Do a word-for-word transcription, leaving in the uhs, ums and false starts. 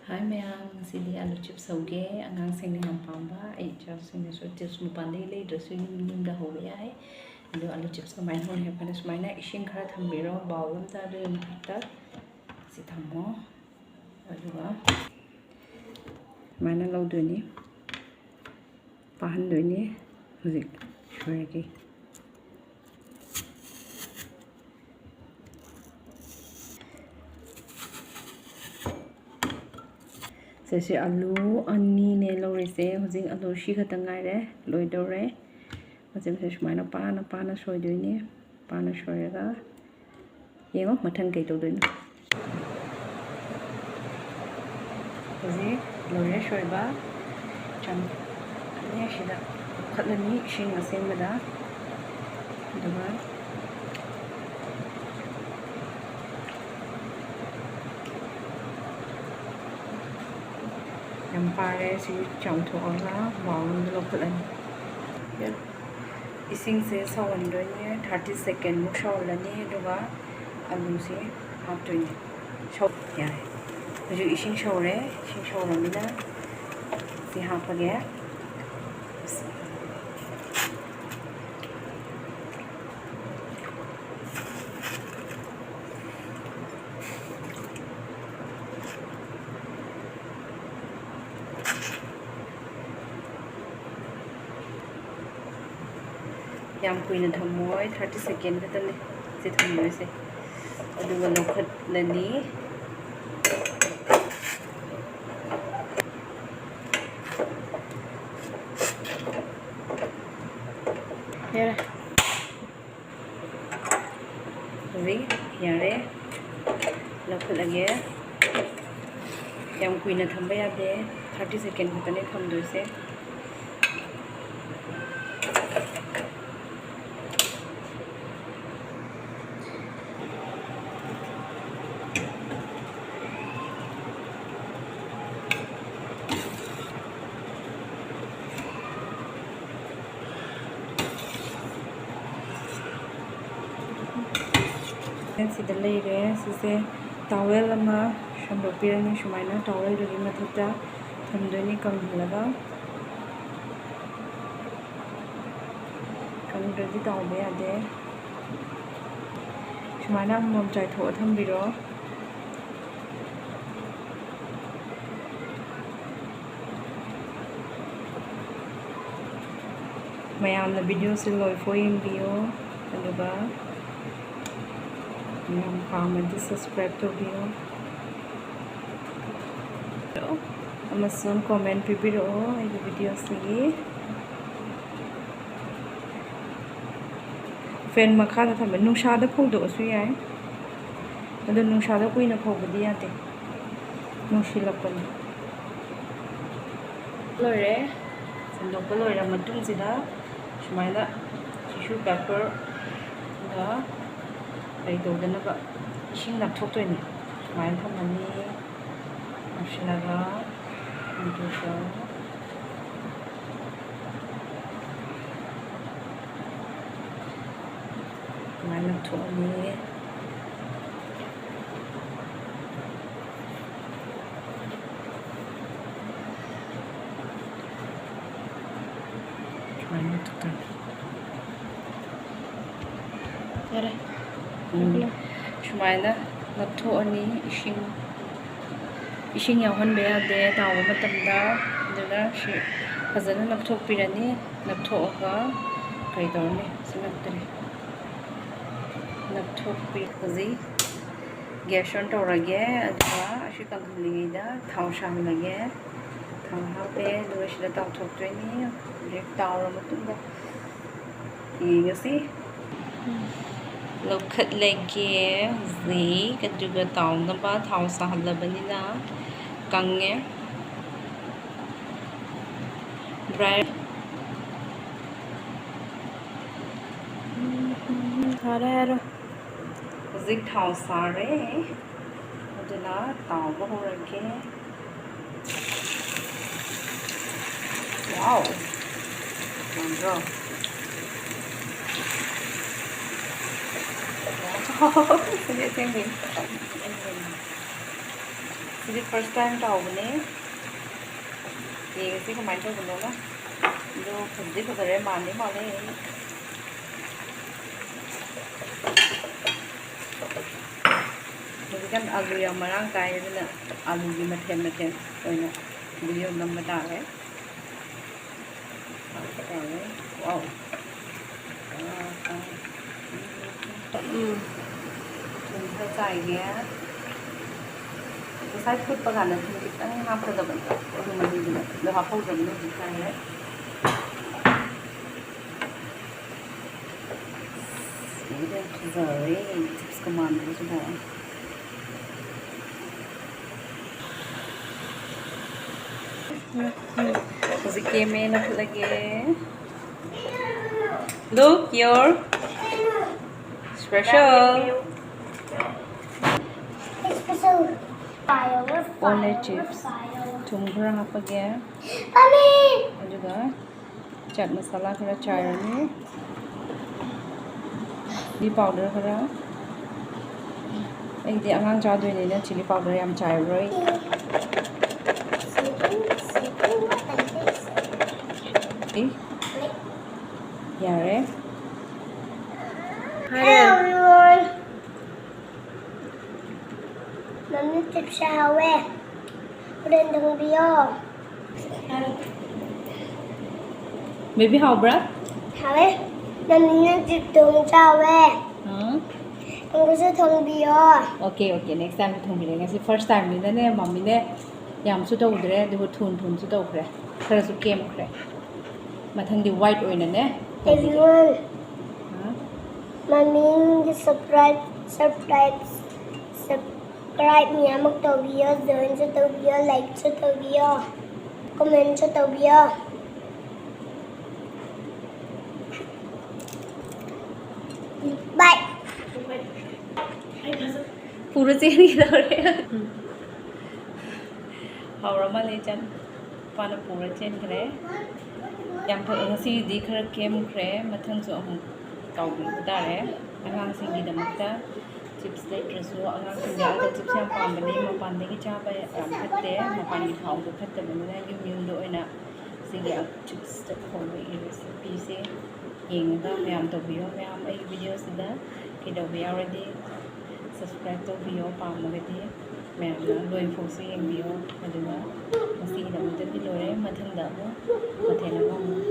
ꯍꯥꯏ ꯃꯌꯥꯝ, ꯉꯁꯤꯗꯤ ꯑꯥꯂꯨ ꯆꯤꯞꯁ ꯍꯧꯒꯦ꯫ ꯑꯉꯥꯡꯁꯤꯡꯅ ꯌꯥꯝ ꯄꯥꯝꯕ, ꯑꯩ ꯏꯆꯥꯁꯤꯡꯅꯁꯨ ꯆꯤꯞꯁ ꯃꯄꯥꯟꯗꯒꯤ ꯂꯩꯗ꯭ꯔꯁꯨ ꯌꯨꯝ ꯌꯨꯝꯗ ꯍꯧꯕ ꯌꯥꯏ꯫ ꯑꯗꯣ ꯑꯥꯂꯨ ꯆꯤꯞꯁ ꯀꯃꯥꯏꯅ ꯍꯧꯅꯤ ꯍꯥꯏꯕ ꯀꯥꯟꯗ, ꯁꯨꯃꯥꯏꯅ ꯏꯁꯤꯡ ꯈꯔ ꯊꯝꯕꯤꯔꯣ ꯕꯥꯎꯜ ꯑꯝꯗ, ꯑꯗꯨꯒꯤ ꯃꯊꯛꯇ ꯁꯤ ꯊꯝꯃꯣ꯫ ꯑꯗꯨꯒ ꯁꯨꯃꯥꯏꯅ ꯂꯧꯗꯣꯏꯅꯤ, ꯄꯥꯍꯟꯗꯣꯏꯅꯤ꯫ ꯍꯧꯖꯤꯛ ꯁꯣꯏꯔꯒꯦ꯫ ꯁꯤꯁꯦ ꯑꯂꯨ ꯑꯅꯤꯅꯦ ꯂꯧꯔꯤꯁꯦ꯫ ꯍꯧꯖꯤꯛ ꯑꯂꯨ ꯁꯤ ꯈꯛꯇ ꯉꯥꯏꯔꯦ, ꯂꯣꯏꯗꯧꯔꯦ꯫ ꯃꯆꯦꯠ ꯃꯆꯦꯠ ꯁꯨꯃꯥꯏꯅ ꯄꯥꯅ ꯄꯥꯅ ꯁꯣꯏꯗꯣꯏꯅꯦ꯫ ꯄꯥꯅ ꯁꯣꯏꯔꯒ ꯌꯦꯡꯉꯣ ꯃꯊꯪ ꯀꯩ ꯇꯧꯗꯣꯏꯅꯣ꯫ ꯍꯧꯖꯤꯛ ꯂꯣꯏꯔꯦ ꯁꯣꯏꯕ꯫ ꯆꯝ-, ꯑꯅꯤ ꯑꯁꯤꯗ ꯂꯧꯈꯠꯂꯅꯤ ꯏꯁꯤꯡ ꯑꯁꯦꯡꯕꯗ꯫ ꯑꯗꯨꯒ ꯌꯥꯝ ꯄꯥꯔꯦ꯫ ꯁꯤ ꯆꯥꯝꯊꯣꯛꯑꯒ ꯕꯥꯎꯜ ꯑꯃꯗ ꯂꯧꯈꯠꯂꯅꯤ꯫ ꯏꯁꯤꯡꯁꯦ ꯁꯧꯍꯟꯗꯣꯏꯅꯦ, ꯊꯥꯔꯇꯤ ꯁꯦꯀꯦꯟꯃꯨꯛ ꯁꯧꯍꯜꯂꯅꯤ, ꯑꯗꯨꯒ ꯑꯂꯨꯁꯦ ꯍꯥꯞꯇꯣꯏꯅꯦ꯫ ꯁꯧ-, ꯌꯥꯔꯦ꯫ ꯍꯧꯖꯤꯛ ꯏꯁꯤꯡ ꯁꯧꯔꯦ, ꯏꯁꯤꯡ ꯁꯧꯔꯕꯅꯤꯅ ꯁꯤ ꯍꯥꯞꯄꯒꯦ꯫ ꯌꯥꯝ ꯀꯨꯏꯅ ꯊꯝꯃꯣꯏ, ꯊꯥꯔꯇꯤ ꯁꯦꯀꯦꯟ ꯈꯛꯇꯅꯦ ꯁꯤ ꯊꯝꯗꯣꯏꯁꯦ꯫ ꯑꯗꯨꯒ ꯂꯧꯈꯠꯂꯅꯤ꯫ ꯌꯥꯔꯦ꯫ ꯍꯧꯖꯤꯛ ꯌꯥꯔꯦ, ꯂꯧꯈꯠꯂꯒꯦ꯫ ꯌꯥꯝ ꯀꯨꯏꯅ ꯊꯝꯕ ꯌꯥꯗꯦ, ꯊꯥꯔꯇꯤ ꯁꯦꯀꯦꯟ ꯈꯛꯇꯅꯦ ꯊꯝꯗꯣꯏꯁꯦ꯫ ꯁꯤꯗ ꯂꯩꯔꯦ꯫ ꯁꯤꯁꯦ ꯇꯥꯋꯦꯜ ꯑꯃ ꯁꯟꯗꯣꯛꯄꯤꯔꯅꯤ꯫ ꯁꯨꯃꯥꯏꯅ ꯇꯥꯎꯔꯣꯏꯗꯨꯒꯤ ꯃꯊꯛꯇ ꯊꯝꯗꯣꯏꯅꯤ ꯀꯪꯍꯜꯂꯒ꯫ ꯀꯪꯗ꯭ꯔꯗꯤ ꯇꯥꯎꯕ ꯌꯥꯗꯦ꯫ ꯁꯨꯃꯥꯏꯅ ꯑꯃꯃꯝ ꯆꯥꯏꯊꯣꯛꯑ ꯊꯝꯕꯤꯔꯣ꯫ ꯃꯌꯥꯝꯅ videoꯁꯦ ꯂꯣꯏꯐꯥꯎ ꯌꯦꯡꯕꯤꯌꯣ, ꯑꯗꯨꯒ ꯌꯥꯝ ꯄꯥꯝꯃꯗꯤ subscribe ꯇꯧꯕꯤꯌꯣ꯫ ꯑꯃꯁꯨꯡ comment ꯄꯤꯕꯤꯔꯛꯑꯣ ꯑꯩꯒꯤ videoꯁꯤꯒꯤ꯫ Fan ꯃꯈꯥꯗ ꯊꯝꯕ, ꯅꯨꯡꯁꯥꯗ ꯐꯧꯗꯣꯛꯑꯁꯨ ꯌꯥꯏ, ꯑꯗꯣ ꯅꯨꯡꯁꯥꯗ ꯀꯨꯏꯅ ꯐꯧꯕꯗꯤ ꯌꯥꯗꯦ, ꯅꯨꯡꯁꯤꯜꯂꯛꯄꯅꯤ꯫ ꯂꯣꯏꯔꯦ꯫ ꯁꯟꯗꯣꯛꯄ ꯂꯣꯏꯔ ꯃꯇꯨꯡꯁꯤꯗ ꯁꯨꯃꯥꯏꯅ tissue paperꯒ ꯀꯩ ꯇꯧꯗꯅꯕ ꯏꯁꯤꯡ ꯅꯞꯊꯣꯛꯇꯣꯏꯅꯤ꯫ ꯁꯨꯃꯥꯏꯅ ꯊꯝꯃꯅꯤ꯫ ꯅꯞꯁꯤꯜꯂꯒ ꯑꯗꯨꯒ ꯁꯨꯃꯥꯏꯅ ꯅꯞꯊꯣꯛꯑꯅꯤ꯫ ꯁꯨꯃꯥꯏꯅ ꯅꯞꯊꯣꯛꯇꯣꯏꯅꯤ꯫ ꯌꯥꯔꯦ꯫ ꯎꯝ꯫ ꯁꯨꯃꯥꯏꯅ ꯅꯞꯊꯣꯛꯑꯅꯤ꯫ ꯏꯁꯤꯡ, ꯏꯁꯤꯡ ꯌꯥꯎꯍꯟꯕ ꯌꯥꯗꯦ ꯇꯥꯎꯕ ꯃꯇꯝꯗ꯫ ꯑꯗꯨꯅ ꯁꯤ ꯐꯖꯅ ꯅꯞꯊꯣꯛꯄꯤꯔꯅꯤ꯫ ꯅꯞꯊꯣꯛꯑꯒ ꯀꯩ ꯇꯧꯔꯅꯤ? ꯁꯤ ꯅꯠꯇ꯭ꯔꯦ꯫ ꯅꯞꯊꯣꯛꯄꯤ꯫ ꯍꯧꯖꯤꯛ gas on ꯇꯧꯔꯒꯦ꯫ ꯑꯗꯨꯒ ꯑꯁꯤ ꯀꯪꯍꯜꯂꯤꯉꯩꯗ ꯊꯥꯎ ꯁꯥꯍꯜꯂꯒꯦ꯫ ꯊꯥꯎ ꯍꯥꯞꯄꯦ꯫ ꯑꯗꯨꯒ ꯁꯤꯗ ꯇꯥꯎꯊꯣꯛꯇꯣꯏꯅꯤ꯫ ꯍꯧꯖꯤꯛ ꯇꯥꯎꯔ ꯃꯇꯨꯡꯗ ꯌꯦꯡꯉꯁꯤ꯫ ꯂꯧꯈꯠꯂꯒꯦ ꯍꯧꯖꯤꯛ꯫ ꯑꯗꯨꯒ ꯇꯥꯎꯅꯕ ꯊꯥꯎ ꯁꯥꯍꯜꯂꯕꯅꯤꯅ ꯀꯪꯉꯦ꯫ Dry꯫ ꯐꯔꯦ, ꯍꯥꯏꯔꯣ꯫ ꯍꯧꯖꯤꯛ ꯊꯥꯎ ꯁꯥꯔꯦ, ꯑꯗꯨꯅ ꯇꯥꯎꯕ ꯍꯧꯔꯒꯦ꯫ Wow! ꯌꯥꯝꯗ꯭ꯔꯣ? Wow! ꯁꯤꯗꯤ ꯑꯁꯦꯡꯕꯩꯅꯤ꯫ ꯁꯤꯗꯤ first time ꯇꯧꯕꯅꯦ꯫ ꯌꯦꯡꯉꯁꯤ ꯀꯃꯥꯏꯅ ꯇꯧꯕꯅꯣꯅ꯫ ꯑꯗꯣ ꯐꯖꯗꯤ ꯐꯖꯔꯦ, ꯃꯥꯟꯗꯤ ꯃꯥꯜꯂꯦ꯫ ꯍꯧꯖꯤꯛꯀꯥꯟ ꯑꯥꯂꯨ ꯌꯥꯝ ꯃꯔꯥꯡ ꯀꯥꯏ, ꯑꯗꯨꯅ ꯑꯥꯂꯨꯒꯤ ꯃꯊꯦꯜ ꯃꯊꯦꯜ ꯑꯣꯏꯅ video ꯅꯝꯕ ꯇꯥꯔꯦ꯫ Wow. ꯎꯝ꯫ ꯊꯨꯝ ꯈꯔ ꯆꯥꯏꯒꯦ꯫ ꯉꯁꯥꯏ ꯐꯨꯠꯄ ꯀꯥꯟꯗ ꯊꯨꯝ ꯈꯤꯇꯪ ꯍꯥꯞꯀꯗꯕꯅꯦ, ꯑꯗꯨ ꯃꯍꯤꯗꯨꯗ꯫ ꯑꯗꯣ ꯍꯥꯞꯍꯧꯗ꯭ꯔꯕꯅꯤꯅ ꯍꯧꯖꯤꯛ ꯆꯥꯏꯔꯦ꯫ ꯎꯝ, ꯐꯖꯔꯦ꯫ Chipsꯀ ꯃꯥꯟꯕꯁꯤꯗ꯫ ꯍꯧꯖꯤꯛ ꯀꯦꯝꯃꯦ, ꯂꯧꯈꯠꯂꯒꯦ꯫ Look, your special. Special. Only chips. ꯊꯨꯝ ꯈꯔ ꯍꯥꯞꯄꯒꯦ꯫ ꯑꯗꯨꯒ ꯆꯥꯠ ꯃꯁꯥꯂꯥ ꯈꯔ ꯆꯥꯏꯔꯅꯤ꯫ Chilli powder ꯈꯔ꯫ ꯑꯩꯗꯤ ꯑꯉꯥꯡ ꯆꯥꯗꯣꯏꯅꯤꯅ chilli powder ꯌꯥꯝ ꯆꯥꯏꯔꯔꯣꯏ꯫ ꯑꯦ, ꯌꯥꯔꯦ꯫ Everyone. ꯃꯝꯃꯤ, chips ꯍꯥꯎꯋꯦ꯫ ꯍꯣꯔꯦꯟ ꯊꯣꯡꯕꯤꯌꯣ꯫ Baby, ꯍꯥꯎꯕ꯭ꯔꯥ? ꯍꯥꯎꯋꯦ꯫ ꯃꯝꯃꯤꯅ chips ꯊꯣꯡ ꯆꯥꯎꯋꯦ꯫ ꯑꯥ꯫ ꯅꯪꯕꯨꯁꯨ ꯊꯣꯡꯕꯤꯌꯣ꯫ Okay, okay, next time ꯊꯣꯡꯕꯤꯔꯒꯦ꯫ ꯉꯁꯤ first timeꯅꯤꯅꯅꯦ, ꯃꯝꯃꯤꯅꯦ ꯌꯥꯝꯁꯨ ꯇꯧꯗ꯭ꯔꯦ, ꯑꯗꯨꯒ ꯊꯨꯅ ꯊꯨꯅꯁꯨ ꯇꯧꯈ꯭ꯔꯦ, ꯈꯔꯁꯨ ꯀꯦꯝꯈ꯭ꯔꯦ꯫ ꯃꯊꯪꯗꯤ white ꯑꯣꯏꯅꯅꯦ ꯇꯧꯕꯤꯒꯦ꯫ Everyone, ꯍꯥ? ꯃꯃꯤꯡꯒꯤ subscribe, subscribe, subscribe ꯃꯌꯥꯝꯃꯛ ꯇꯧꯕꯤꯌꯣ, joinꯁꯨ ꯇꯧꯕꯤꯌꯣ, likeꯁꯨ ꯇꯧꯕꯤꯌꯣ, commentꯁꯨ ꯇꯧꯕꯤꯌꯣ꯫ Bye꯫ ꯄꯨꯔ ꯆꯦꯟꯒꯦ ꯇꯧꯔꯦ꯫ ꯍꯥꯎꯔ ꯃꯥꯜꯂꯦ ꯏꯆꯟ꯫ ꯃꯥꯅ ꯄꯨꯔ ꯆꯦꯟꯈ꯭ꯔꯦ꯫ ꯌꯥꯝ ꯐ-, ꯉꯁꯤꯒꯤꯗꯤ ꯈꯔ ꯀꯦꯝꯈ꯭ꯔꯦ꯫ ꯃꯊꯪꯁꯨ ꯑꯃꯨꯛ ꯇꯧꯕꯤꯕ ꯇꯥꯔꯦ꯫ ꯑꯉꯥꯡꯁꯤꯡꯒꯤꯗꯃꯛꯇ Chips ꯂꯩꯇ꯭ꯔꯁꯨ ꯑꯉꯥꯡꯁꯤꯡꯗꯤ ꯑꯜꯗ chips ꯌꯥꯝ ꯄꯥꯝꯕꯅꯦ, ꯃꯄꯥꯟꯗꯒꯤ ꯆꯥꯕ ꯌꯥꯝ ꯐꯠꯇꯦ, ꯃꯄꯥꯟꯒꯤ ꯊꯥꯎꯗꯣ ꯐꯠꯇꯕꯅꯤꯅ ꯌꯨꯝ ꯌꯨꯝꯗ ꯑꯣꯏꯅ ꯁꯤꯒꯤ chipsꯇ ꯊꯣꯡꯕ recipeꯁꯦ ꯌꯦꯡꯉꯒ ꯃꯌꯥꯝ ꯇꯧꯕꯤꯌꯣ꯫ ꯃꯌꯥꯝ ꯑꯩꯒꯤ videoꯁꯤꯗ ꯀꯩꯗꯧꯕ ꯌꯥꯎꯔꯗꯤ subscribe ꯇꯧꯕꯤꯌꯣ, ꯄꯥꯝꯃꯒꯗꯤ ꯃꯌꯥꯝꯅ ꯂꯣꯏꯐꯥꯎꯁꯨ ꯌꯦꯡꯕꯤꯌꯣ꯫ ꯑꯗꯨꯒ ꯉꯁꯤꯒꯤꯗꯃꯛꯇꯗꯤ ꯂꯣꯏꯔꯦ, ꯃꯊꯪꯗ ꯑꯃꯨꯛ ꯃꯊꯦꯜ ꯑꯃ ꯑꯃꯨꯛ